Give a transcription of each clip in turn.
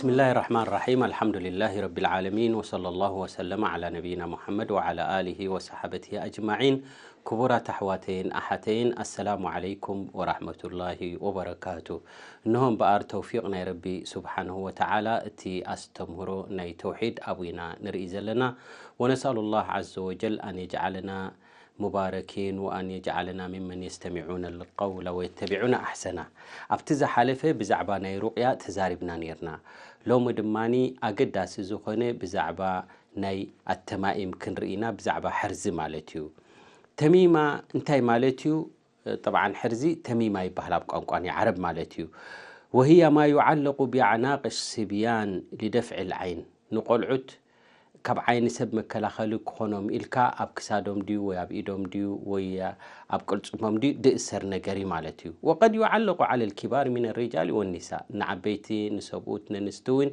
بسم الله الرحمن الرحيم. الحمد لله رب العالمين، وصلى الله وسلم على نبينا محمد وعلى آله وصحبته أجمعين. ክቡራት ኣሕዋተይን ኣሓተይን፣ ኣሰላሙ ዓለይኩም ወራሕመቱላሂ ወበረካቱ። እንሆ እምበኣር ተውፊቕ ናይ ረቢ ስብሓንሁ ወተዓላ እቲ ኣስተምህሮ ናይ ተውሒድ ኣብኡ ኢና ንርኢ ዘለና። ونسأل الله عز وجل أن يجعلنا مباركين وأن يجعلنا ممن يستمعون القول ويتبعون أحسنه። ኣብቲ ዝሓለፈ ብዛዕባ ናይ ሩቕያ ተዛሪብና ኔርና። ሎሚ ድማኒ ኣገዳሲ ዝኾነ ብዛዕባ ናይ ኣተማኢም ክንርኢ ኢና፣ ብዛዕባ ሕርዚ ማለት እዩ። ተሚማ እንታይ ማለት እዩ? ጠብዓን ሕርዚ ተሚማ ይበሃል ኣብ ቋንቋ ናይ ዓረብ ማለት እዩ። وهي ما يعلق بأعناق الصبيان لدفع العين። ንቆልዑት ካብ ዓይኒ ሰብ መከላኸሊ ክኾኖም ኢልካ ኣብ ክሳዶም ድዩ ወይ ኣብ ኢዶም ድዩ ወይ ኣብ ቅልጽሞም ድዩ ድእሰር ነገር እዩ ማለት እዩ። وقد يعلق على الكبار من الرجال والنساء። ንዓበይቲ፣ ንሰብኡት፣ ነንስቲ እውን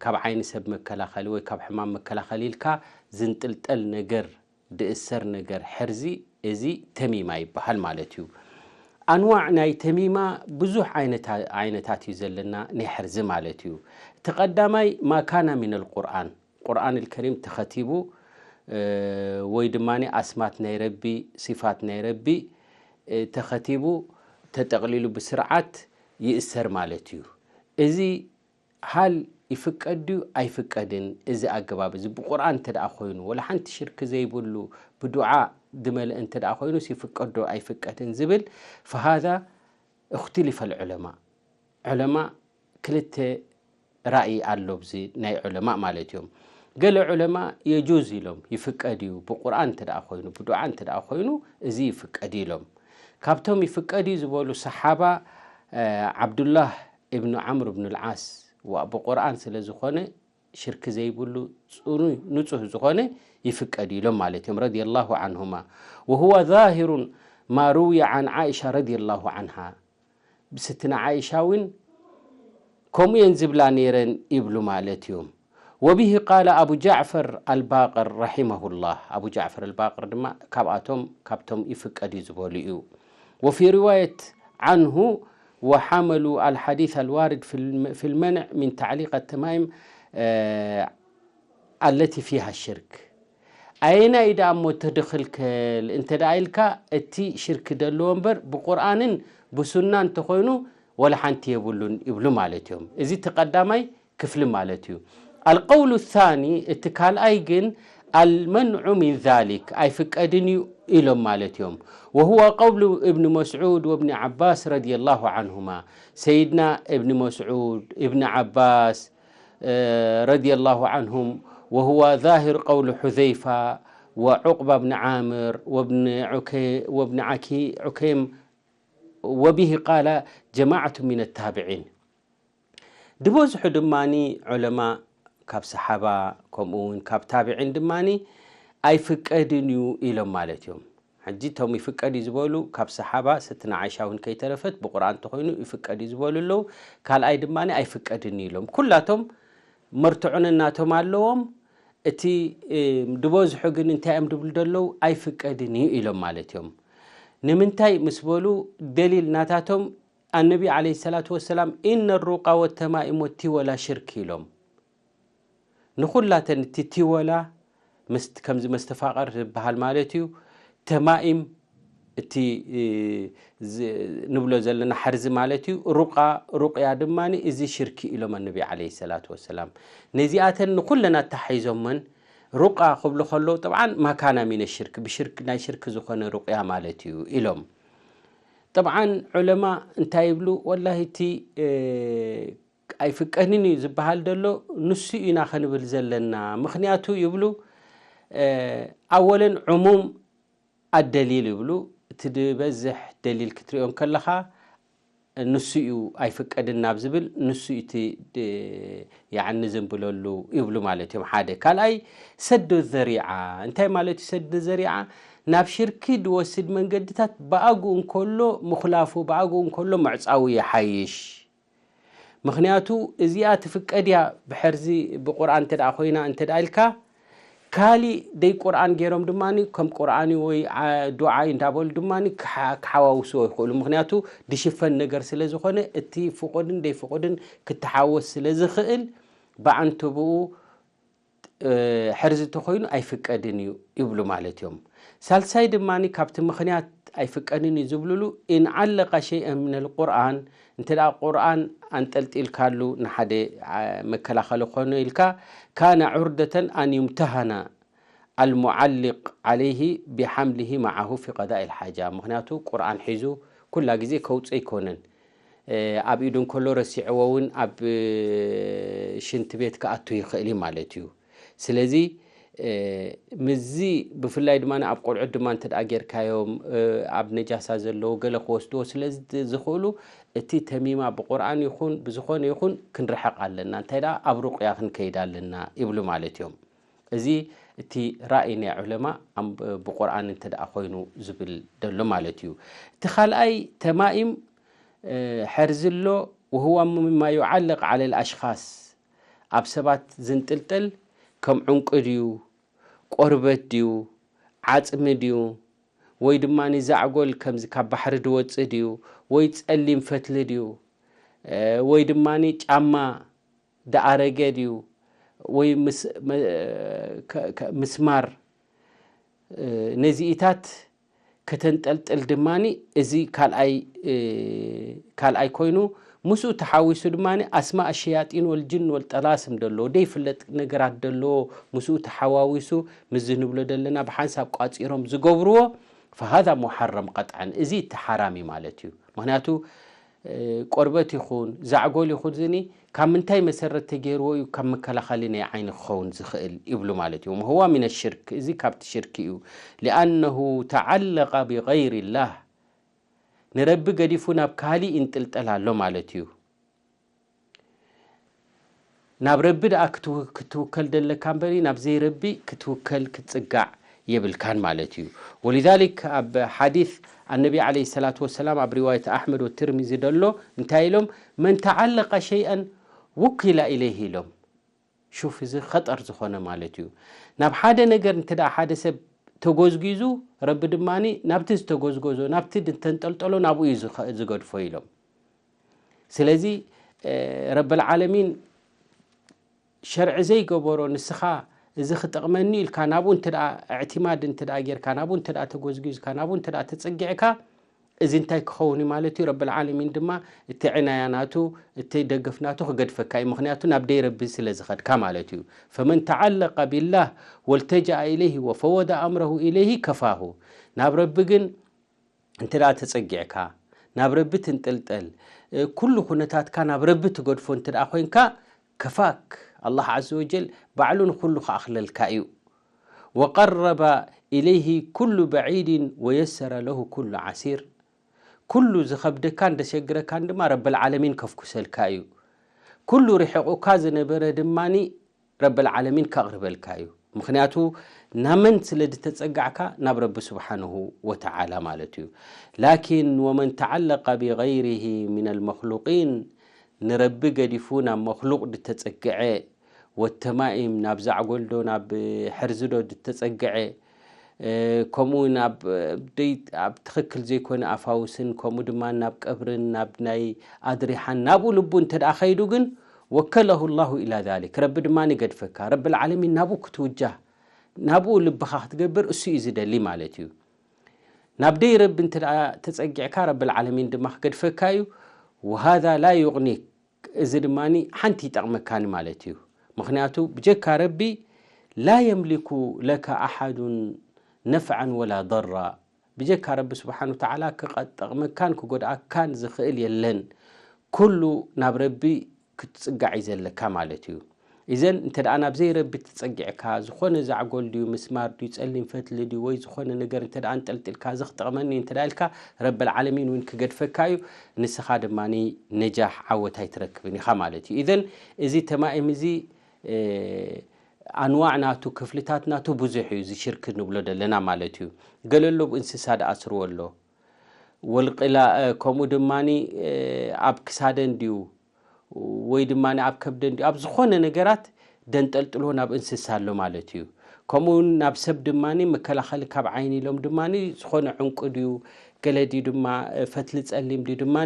ካብ ዓይኒ ሰብ መከላኸሊ ወይ ካብ ሕማም መከላኸሊ ኢልካ ዝንጥልጠል ነገር፣ ድእሰር ነገር ሕርዚ፣ እዚ ተሚማ ይበሃል ማለት እዩ። ኣንዋዕ ናይ ተሚማ ብዙሕ ዓይነታ-፣ ዓይነታት እዩ ዘለና ናይ ሕርዚ ማለት እዩ። እቲ ቀዳማይ ما كان من القرآن، ቁርኣን الكريم ተኸቲቡ ወይ ድማ ኣስማት ናይ ረቢ፣ ሲፋት ናይ ረቢ ተኸቲቡ ተጠቕሊሉ ብስርዓት ይእሰር ማለት እዩ። እዚ ሃል ይፍቀድ ድዩ ኣይፍቀድን? እዚ ኣገባብ እዚ ብቁርኣን እንተ ደኣ ኮይኑ፣ ወላ ሓንቲ ሽርክ ዘይብሉ ብዱዓ ዝመልአ እንተ ደኣ ኮይኑስ ይፍቀድ ዶ ኣይፍቀድን ዝብል፣ فهذا اختلف العلماء። ዑለማ ክልተ ራእይ ኣሎ፣ ኣብዚ ናይ ዑለማ ማለት እዮም። ገለ ዑለማ የጁዝ ኢሎም፣ ይፍቀድ እዩ፣ ብቁርኣን እንተ ደኣ ኮይኑ፣ ብዱዓ እንተ ደኣ ኮይኑ፣ እዚ ይፍቀድ ኢሎም። ካብቶም ይፍቀድ እዩ ዝበሉ ሰሓባ፣ እ፣ ዓብዱላህ እብኑ ዓምር እብኑ ልዓስ፣ ዋ፣ ብቁርኣን ስለ ዝኾነ፣ ሽርክ ዘይብሉ፣ ጽኑይ፣ ንጹህ ዝኾነ ይፍቀድ ኢሎም ማለት እዮም፣ ረዲየላሁ ዓንሁማ። وهو ظاهر ما روي عن عائشة رضي الله عنها። ብስትና ዓይሻ እውን ከምኡ እየን ዝብላ ነይረን ይብሉ ማለት እዮም። وبه قال أبو جعفر الباقر رحمه الله። ኣቡ ጃዕፈር ኣልባቅር ድማ ካብኣቶም፣ ካብቶም ይፍቀድ እዩ ዝበሉ እዩ። وفي رواية عنه وحملوا الحديث الوارد في الم-، في المنع من تعليق التمائم، آه، التي فيها الشرك። ኣየናይ ደኣ እሞ ተድኽልከል እንተ ደኣ ኢልካ፣ እቲ ሽርክ ደለዎ እምበር፣ ብቁርኣንን ብሱና እንተኾይኑ፣ ወላ ሓንቲ የብሉን ይብሉ ማለት እዮም። እዚ እቲ ቀዳማይ ክፍሊ ማለት እዩ። القول الثاني፣ እቲ ካልኣይ ግን፣ المنع من ذلك، ኣይፍቀድን እዩ ኢሎም ማለት እዮም። وهو قول ابن مسعود وابن عباس رضي الله عنهما። ሰይድና እብኒ መስዑድ፣ እብኒ ዓባስ፣ ረዲየላሁ ዐንሁም፣ وهو ظاهر قول حذيفة وعقبة بن عامر وابن عكي-، وابن عكي-، عكيم، وبه قال جماعة من التابعين። ዝበዝሑ ድማኒ ዑለማ ካብ ሰሓባ፣ ከምኡ እውን ካብ ታብዒን ድማኒ ኣይፍቀድን እዩ ኢሎም ማለት እዮም። ሕጂ እቶም ይፍቀድ እዩ ዝበሉ፣ ካብ ሰሓባ ሰትና ዓይሻ እውን ከይተረፈት፣ ብቁርኣን እንተኾይኑ ይፍቀድ እዩ ዝበሉ ኣለዉ። ካልኣይ ድማኒ ኣይፍቀድን እዩ ኢሎም። ኩላቶም መርትዖ ነናቶም ኣለዎም። እቲ፣ እ፣ ዝበዝሑ ግን እንታይ እዮም ድብሉ ዘለዉ? ኣይፍቀድን እዩ ኢሎም ማለት እዮም። ንምንታይ ምስ በሉ፣ ደሊል ናታቶም፣ ኣነቢ ዓለይሂ ሰላቱ ወሰላም፣ "ኢነ ሩቃ ወተማኢም ወቲወላ ሽርክ" ኢሎም። ንኹላተን እቲ ቲወላ፣ ምስ-፣ ከምዚ መስተፋቐር ዝበሃል ማለት እዩ። ተማኢም፣ እቲ፣ እ፣ ዝ-፣ ንብሎ ዘለና ሓርዚ ማለት እዩ። ሩቃ፣ ሩቅያ ድማ እዚ ሽርኪ ኢሎም ኣነቢ ዓለይሂ ሰላቱ ወሰላም። ነዚኣተን ንኹለን ኣተሓሒዞመን ሩቃ ክብሉ ከለዉ፣ ጠብዓን ማካና ሚነ ሽርክ፣ ብሽርክ፣ ናይ ሽርክ ዝኾነ ሩቅያ ማለት እዩ ኢሎም። ጠብዓን ዑለማ እንታይ ይብሉ? ወላሂ እቲ፣ እ፣ ኣይፍቀድን እዩ ዝበሃል ዘሎ ንሱ ኢና ክንብል ዘለና። ምኽንያቱ ይብሉ፣ እ፣ ኣወለን ዕሙም ኣደሊል ይብሉ። እቲ ዝበዝሕ ደሊል ክትሪኦ እንከለኻ ንሱ እዩ ኣይፍቀድን ናብ ዝብል፣ ንሱ እዩ እቲ ድ-፣ ያዕኒ ዘንብለሉ ይብሉ ማለት እዮም። ሓደ። ካልኣይ ሰዶ ዘሪዓ። እንታይ ማለት እዩ ሰዶ ዘሪዓ? ናብ ሽርኪ ድወስድ መንገድታት ብኣግኡ እንከሎ ምኹላፉ፣ ብኣግኡ እንከሎ ምዕጻው ይሓይሽ። ምኽንያቱ እዚኣ ትፍቀድ እያ ብሕርዚ ብቁርኣን እንተ ደኣ ኮይና እንተ ደኣ ኢልካ፣ ካሊእ ደይ ቁርኣን ገይሮም ድማ ከም ቁርኣን ወይ ዓ- ዱዓ እንዳበሉ ድማ ክሓ- ክሓዋውስዎ ይኽእሉ። ምክንያቱ ድሽፈን ነገር ስለ ዝኾነ እቲ ፍቑድን ደይ ፍቑድን ክተሓወስ ስለ ዝኽእል ብዓንተብኡ ሕርዚ ተኾይኑ ኣይፍቀድን እዩ ይብሉ ማለት እዮም። ሳልሳይ ድማ ካብቲ ምኽንያት ኣይፍቀድን እዩ ዝብልሉ ኢን ዓለቀ ሸይአን ምን ልቁርኣን እንተ ደኣ ቁርኣን ኣንጠልጢልካሉ ንሓደ መከላኸሊ ኮነ ኢልካ ካነ ዑርደተን ኣን ዩምተሃና ኣልሙዓልቅ ዓለይሂ ቢሓምሊሂ መዓሁ ፊ ቀዳኢ ልሓጃ። ምክንያቱ ቁርኣን ሒዙ ኩላ ግዜ ከውፅእ ኣይኮነን። ኣብ ኢዱ እንከሎ ረሲዕዎ እውን ኣብ ሽንቲ ቤት ክኣቱ ይኽእል እዩ ማለት እዩ። ስለዚ ምስዚ ብፍላይ ድማ ኣብ ቆልዑት ድማ እንተ ደኣ ጌርካዮም ኣብ ነጃሳ ዘለዎ ገለ ክወስድዎ ስለ ዝኽእሉ እቲ ተሚማ ብቁርኣን ይኹን ብዝኾነ ይኹን ክንርሕቕ ኣለና። እንታይ ደኣ ኣብ ሩቕያ ክንከይድ ኣለና ይብሉ ማለት እዮም። እዚ እቲ ራእይ ናይ ዑለማ ብቁርኣን እንተ ደኣ ኮይኑ ዝብል ደሎ ማለት እዩ። እቲ ካልኣይ ተማኢም ሕርዚ ኣሎ። وهو مما يعلق على الأشخاص ኣብ ሰባት ዝንጥልጠል ከም ዕንቂ ድዩ፣ ቆርበት ድዩ፣ ዓፅሚ ድዩ፣ ወይ ድማ ዛዕጎል ከምዚ ካብ ባሕሪ ድወፅእ ድዩ፣ ወይ ፀሊም ፈትሊ ድዩ፣ ወይ ድማ ጫማ ደኣረገ ድዩ፣ ወይ ምስ- መ- ከ- ከ- ምስማር ነዚኢታት ከተንጠልጥል ድማ እዚ ካልኣይ ካልኣይ ኮይኑ ምስኡ ተሓዊሱ ድማ ኣስማእ ሸያጢን ወልጅን ወልጠላስም ደለዎ ደይፍለጥ ነገራት ደለዎ ምስኡ ተሓዋዊሱ ምዚ ንብሎ ደለና ብሓንሳብ ቋፂሮም ዝገብርዎ ፈሃዛ ሙሓረም ቀጥዓን እዚ እቲ ሓራም እዩ ማለት እዩ። ምክንያቱ ቆርበት ይኹን ዛዕጎል ይኹን ዝኒ ካብ ምንታይ መሰረት ተገይርዎ እዩ ካብ መከላኸሊ ናይ ዓይኒ ክኸውን ዝኽእል ይብሉ ማለት እዩ። وهو من الشرك እዚ ካብቲ ሽርክ እዩ። لأنه تعلق بغير الله ንረቢ ገዲፉ ናብ ካሊእ ይንጥልጠል ኣሎ ማለት እዩ። ናብ ረቢ ደኣ ክትውከል ደለካ እምበሪ ናብ ዘይረቢ ክትውከል ክትጽጋዕ የብልካን ማለት እዩ። ولذلك ኣብ ሓዲስ ኣነቢ عليه الصلاة والسلام ኣብ ሪዋየት ኣሕመድ ወትርሚዚ ደሎ እንታይ ኢሎም መን ተዓለቀ ሸይአን ውኪላ ኢለይህ ኢሎም። ሹፍ እዚ ኸጠር ዝኾነ ማለት እዩ። ናብ ሓደ ነገር እንተ ሓደ ሰብ ተጎዝጊዙ ረቢ ድማ ናብቲ ዝተጎዝጎዞ ናብቲ ዝተንጠልጠሎ ናብኡ እዩ ዝገድፎ ኢሎም። ስለዚ ረበል ዓለሚን ሸርዒ ዘይገበሮ ንስኻ እዚ ክጠቕመኒ ኢልካ ናብኡ እንተ እዕትማድ እንተ ጌርካ ናብኡ እንተ ተጎዝጊዝካ ናብኡ እንተ ተጸጊዕካ እዚ እንታይ ክኸውን እዩ ማለት እዩ? ረብል ዓለሚን ድማ እቲ ዕናያ ናቱ እቲ ደገፍ ናቱ ክገድፈካ እዩ። ምክንያቱ ናብ ደይ ረቢ ስለ ዝኸድካ ማለት እዩ። ፈመን ተዓለቀ ቢላህ ወልተጃአ ኢለይህ ወፈወደ ኣምረሁ ኢለይህ ከፋሁ ናብ ረቢ ግን እንተ ደኣ ተጸጊዕካ ናብ ረቢ ትንጥልጠል ኩሉ ኩነታትካ ናብ ረቢ ትገድፎ እንተ ደኣ ኮይንካ ከፋክ ኣላህ ዓዘ ወጀል ባዕሉ ንኩሉ ክኣኽለልካ እዩ። ወቀረበ ኢለይህ ኩሉ በዒድን ወየሰረ ለሁ ኩሉ ዓሲር ኩሉ ዝኸብደካን ደሸግረካን ድማ ረብል ዓለሚን ከፍኩሰልካ እዩ። ኩሉ ርሕቑካ ዝነበረ ድማኒ ረብል ዓለሚን ከቕርበልካ እዩ። ምኽንያቱ ናመን ስለ ዝተጸጋዕካ ናብ ረቢ ስብሓንሁ ወተዓላ ማለት እዩ። ላኪን ወመን ተዓለቀ ብገይሪሂ ሚነል መኽሉቂን ንረቢ ገዲፉ ናብ መኽሉቕ ዝተጸግዐ ወተማኢም ናብ ዛዕጎልዶ ናብ ሕርዝዶ ዝተጸግዐ ከምኡ እውን ኣብ ደይ ኣብ ትኽክል ዘይኮነ ኣፋውስን ከምኡ ድማ ናብ ቀብርን ናብ ናይ ኣድሪሓን ናብኡ ልቡ እንተ ደኣ ኸይዱ ግን ወከለሁ ላሁ ኢላ ዛሊክ ረቢ ድማ ይገድፈካ። ረቢ ልዓለሚን ናብኡ ክትውጃህ ናብኡ ልብኻ ክትገብር እሱ እዩ ዝደሊ ማለት እዩ። ናብ ደይ ረቢ እንተ ደኣ ተጸጊዕካ ረቢ ልዓለሚን ድማ ክገድፈካ እዩ። ወሃዛ ላ ዩቕኒክ እዚ ድማ ሓንቲ ይጠቕመካኒ ማለት እዩ። ምክንያቱ ብጀካ ረቢ ላ የምሊኩ ለካ ኣሓዱን ነፍዓን ወላ ضራ ብጀካ ረቢ ስብሓን ወተዓላ ክጠቕመካን ክጎድኣካን ዝኽእል የለን። ኩሉ ናብ ረቢ ክትጽጋዕ እዩ ዘለካ ማለት እዩ። እዘን እንተ ደኣ ናብ ዘይረቢ ተጸጊዕካ ዝኾነ ዛዕጎል ድዩ ምስማር ድዩ ጸሊም ፈትሊ ድዩ ወይ ዝኾነ ነገር እንተ ደኣ እንጠልጢልካ እዚ ክጠቕመኒ እንተ ደኣ ኢልካ ረበል ዓለሚን እውን ክገድፈካ እዩ። ንስኻ ድማ ነጃሕ ዓወት ኣይትረክብን ኢኻ ማለት እዩ። እዘን እዚ ተማኢም እዚ ኣንዋዕ ናቱ ክፍልታት ናቱ ብዙሕ እዩ። እዚ ሽርክ ንብሎ ዘለና ማለት እዩ። ገለ ኣሎ ብእንስሳ ደኣ ስርዎ ኣሎ ወልቅላ ከምኡ ድማ ኣብ ክሳደን ድዩ ወይ ድማ ኣብ ከብደን ድዩ ኣብ ዝኾነ ነገራት ደንጠልጥሎ ናብ እንስሳ ኣሎ ማለት እዩ። ከምኡ እውን ናብ ሰብ ድማ መከላኸሊ ካብ ዓይኒ ኢሎም ድማ ዝኾነ ዕንቁ ድዩ፣ ገለ ድዩ ድማ ፈትሊ ጸሊም ድዩ ድማ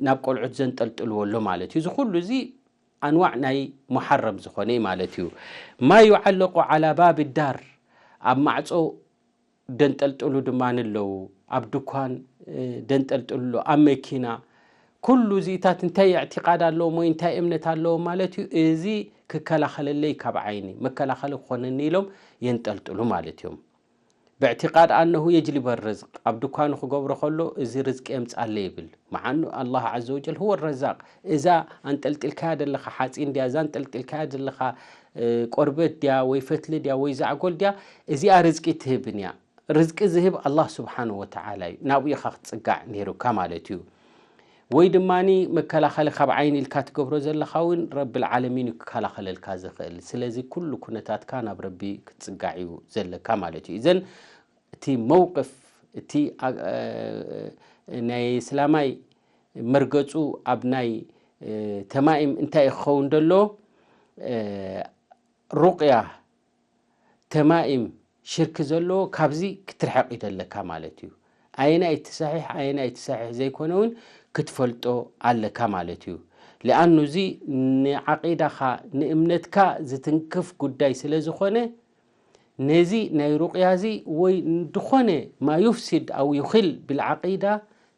ናብ ቆልዑት ዘንጠልጥልዎ ኣሎ ማለት እዩ። እዚ ኩሉ እዚ ኣንዋዕ ናይ ሙሓረም ዝኾነ እዩ ማለት እዩ። ማ ዩዓለቁ ዓላ ባብ ዳር፣ ኣብ ማዕጾ ደንጠልጥሉ ድማ ኣለዉ፣ ኣብ ድኳን ደንጠልጥሉ ኣሎ፣ ኣብ መኪና። ኩሉ እዚታት እንታይ እዕትቃድ ኣለዎም ወይ እንታይ እምነት ኣለዎም ማለት እዩ። እዚ ክከላኸለለይ ካብ ዓይኒ፣ መከላኸሊ ክኾነኒ ኢሎም የንጠልጥሉ ማለት እዮም። ብእዕትቃድ ኣነሁ የጅሊበ ርዝቅ፣ ኣብ ድኳኑ ክገብሮ ከሎ እዚ ርዝቂ የምጻለይ ይብል። መዓኑ ኣላህ ዓዘ ወጀል ሁወ ረዛቅ። እዛ ኣንጠልጢልካያ ዘለኻ ሓጺን ድያ፣ እዛ ኣንጠልጢልካያ ዘለኻ ቆርበት ድያ ወይ ፈትሊ ድያ ወይ ዛዕጎል ድያ፣ እዚኣ ርዝቂ ትህብን እያ። ርዝቂ ዝህብ ኣላህ ስብሓን ወተዓላ እዩ። ናብኡ ኢኻ ክትጽጋዕ ነይሩካ ማለት እዩ። ወይ ድማ መከላኸሊ ካብ ዓይኒ ኢልካ ትገብሮ ዘለኻ እውን ረብል ዓለሚን እዩ ክከላኸለልካ ዝኽእል። ስለዚ ኩሉ ኩነታትካ ናብ ረቢ ክትጽጋዕ እዩ ዘለካ ማለት እዩ። እዘን እቲ መውቅፍ እቲ ናይ እስላማይ መርገጹ ኣብ ናይ ተማኢም እንታይ ክኸውን ደሎ፣ ሩቅያ፣ ተማኢም፣ ሽርክ ዘለዎ ካብዚ ክትርሕቕ ይደለካ ማለት እዩ። ኣየናይ እቲ ሰሒሕ ኣየናይ እቲ ሰሒሕ ዘይኮነ እውን ክትፈልጦ ኣለካ ማለት እዩ። ሊኣኑ እዚ ንዓቂዳኻ ንእምነትካ ዝትንክፍ ጉዳይ ስለ ዝኾነ፣ ነዚ ናይ ሩቅያ እዚ ወይ ዝኾነ ማ ዩፍሲድ ኣው ዩኺል ብልዓቂዳ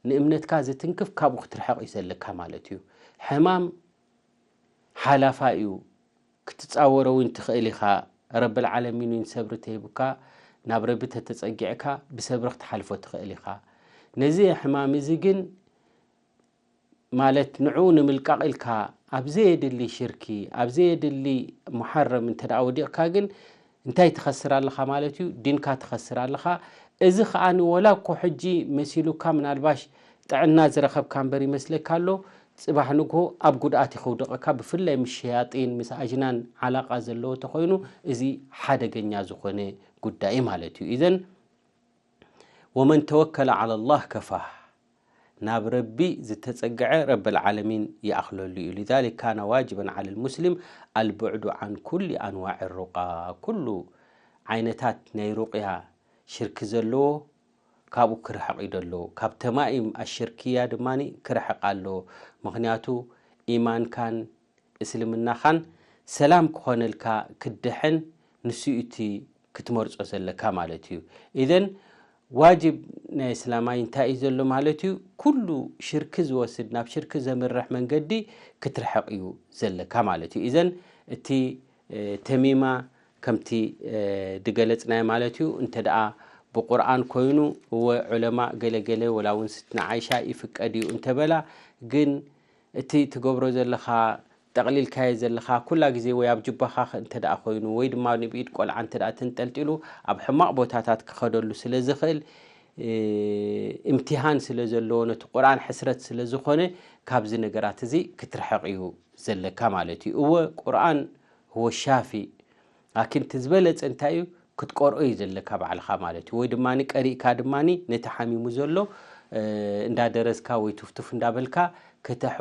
ንእምነትካ ዝትንክፍ ካብኡ ክትርሕቕ እዩ ዘለካ ማለት እዩ። ሕማም ሓላፋ እዩ። ክትጻወሮ እውን ትኽእል ኢኻ። ረብል ዓለሚን እውን ሰብሪ ተሂቡካ፣ ናብ ረቢ ተተጸጊዕካ ብሰብሪ ክትሓልፎ ትኽእል ኢኻ። ነዚ ሕማም እዚ ግን ማለት ንዕኡ ንምልቃቕ ኢልካ ኣብ ዘየድሊ ሽርኪ፣ ኣብ ዘየድሊ ሙሓረም እንተ ደኣ ወዲቕካ ግን እንታይ ትኸስር ኣለኻ ማለት እዩ? ዲንካ ትኸስር ኣለኻ። እዚ ከኣ ወላ እኮ ሕጂ መሲሉካ ምናልባሽ ጥዕና ዝረኸብካ እምበር ይመስለካ ኣሎ፣ ጽባሕ ንግሆ ኣብ ጉድኣት ይኸውድቐካ፣ ብፍላይ ምስ ሸያጢን ምስ ኣጅናን ዓላቃ ዘለዎ ተኾይኑ እዚ ሓደገኛ ዝኾነ ጉዳይ ማለት እዩ። ኢዘን ወመን ተወከለ ዓላ ላህ ከፋህ፣ ናብ ረቢ ዝተጸግዐ ረብል ዓለሚን ይኣኽለሉ እዩ። ሊዛሊክ ካነ ዋጅበን ዓለ ልሙስሊም ኣልቡዕዱ ዓን ኩሊ ኣንዋዕ ሩቃ፣ ኩሉ ዓይነታት ናይ ሩቅያ ሽርኪ ዘለዎ ካብኡ ክርሕቕ እዩ ደሎ። ካብ ተማኢም ኣሽርክያ ድማ ክርሕቕ ኣሎ። ምኽንያቱ ኢማንካን እስልምናኻን ሰላም ክኾነልካ ክድሕን ንሱ እዩ እቲ ክትመርጾ ዘለካ ማለት እዩ። ኢዘን ዋጅብ ናይ እስላማይ እንታይ እዩ ዘሎ ማለት እዩ? ኩሉ ሽርኪ ዝወስድ ናብ ሽርኪ ዘምርሕ መንገዲ ክትርሕቕ እዩ ዘለካ ማለት እዩ። ኢዘን እቲ ተሚማ ከምቲ ድገለጽናዮ ማለት እዩ። እንተ ደኣ ብቁርኣን ኮይኑ እወ ዑለማ ገለ ገለ ወላ እውን ስትና ዓይሻ ይፍቀድ እዩ እንተበላ፣ ግን እቲ ትገብሮ ዘለኻ ጠቕሊልካዮ ዘለኻ ኩላ ግዜ ወይ ኣብ ጅባኻ እንተ ደኣ ኮይኑ ወይ ድማ ንብኢድ ቆልዓ እንተ ደኣ ተንጠልጢሉ ኣብ ሕማቕ ቦታታት ክኸደሉ ስለ ዝኽእል፣ እምትሃን ስለ ዘለዎ ነቲ ቁርኣን ሕስረት ስለ ዝኾነ ካብዚ ነገራት እዚ ክትርሕቕ እዩ ዘለካ ማለት እዩ። እወ ቁርኣን ህወ ሻፊ ላኪን እቲ ዝበለጸ እንታይ እዩ ክትቆርኦ እዩ ዘለካ ባዕልኻ ማለት እዩ። ወይ ድማ ቀሪእካ ድማ ነቲ ሓሚሙ ዘሎ እንዳደረስካ ወይ ቱፍቱፍ እንዳበልካ ከተሕ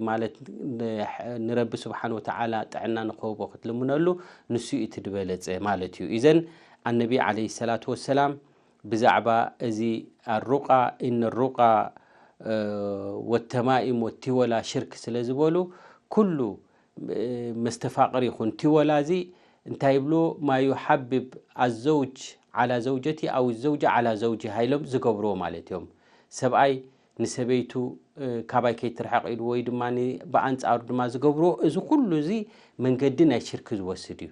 ማለት ንረቢ ስብሓን ወተዓላ ጥዕና ንኸህቦ ክትልምነሉ ንሱ እዩ እቲ ዝበለጸ ማለት እዩ። ኢዘን ኣነቢ ዓለይሂ ሰላቱ ወሰላም ብዛዕባ እዚ ኣሩቃ ኢነ ሩቃ ወተማኢም ወቲወላ ሽርክ ስለ ዝበሉ ኩሉ መስተፋቅር ይኹን ቲወላ እዚ እንታይ ይብልዎ? ማ ዩሓብብ ኣዘውጅ ዓላ ዘውጀቲ ኣው ዘውጀ ዓላ ዘውጅሃ ኢሎም ዝገብርዎ ማለት እዮም። ሰብኣይ ንሰበይቱ ካባይ ከይትርሕቕ ኢሉ ወይ ድማ ብኣንጻሩ ድማ ዝገብርዎ እዚ ኩሉ እዚ መንገዲ ናይ ሽርክ ዝወስድ እዩ።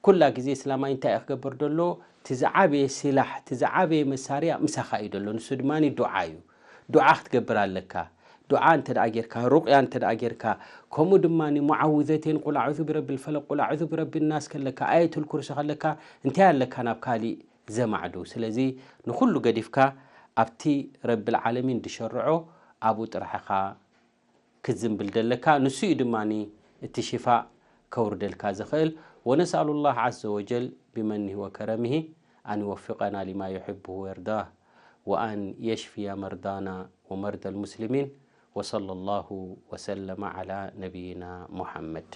ኩላ ግዜ እስላማይ እንታይ እዩ ክገብር ደሎ? እቲ ዝዓበየ ሲላሕ እቲ ዝዓበየ መሳርያ ምሳኻ እዩ ደሎ። ንሱ ድማ ዱዓ እዩ። ዱዓ ክትገብር ኣለካ። ዱዓ እንተ ደኣ ጌርካ፣ ሩቕያ እንተ ደኣ ጌርካ፣ ከምኡ ድማ ሙዓውዘቴን ቁል ኣዑዙ ብረቢ ልፈለቅ ቁል ኣዑዙ ብረቢ ናስ ከለካ፣ ኣየቱል ኩርሲ ከለካ እንታይ ኣለካ ናብ ካሊእ ዘማዕዱ? ስለዚ ንኹሉ ገዲፍካ ኣብቲ ረቢ ልዓለሚን ዝሸርዖ ኣብኡ ጥራሕ ኢኻ ክትዝንብል ደለካ። ንሱ እዩ ድማ እቲ ሽፋእ ከውርደልካ ዝኽእል። ወነስኣሉ ላህ ዓዘ ወጀል ብመኒሂ ወከረሚሂ ኣን ይወፍቀና ሊማ ዩሕብሁ ወየርዳህ ወኣን የሽፍየ መርዳና ወመርዳ ልሙስሊሚን። ወሰለ ላሁ ወሰለመ ዓላ ነቢይና ሙሓመድ።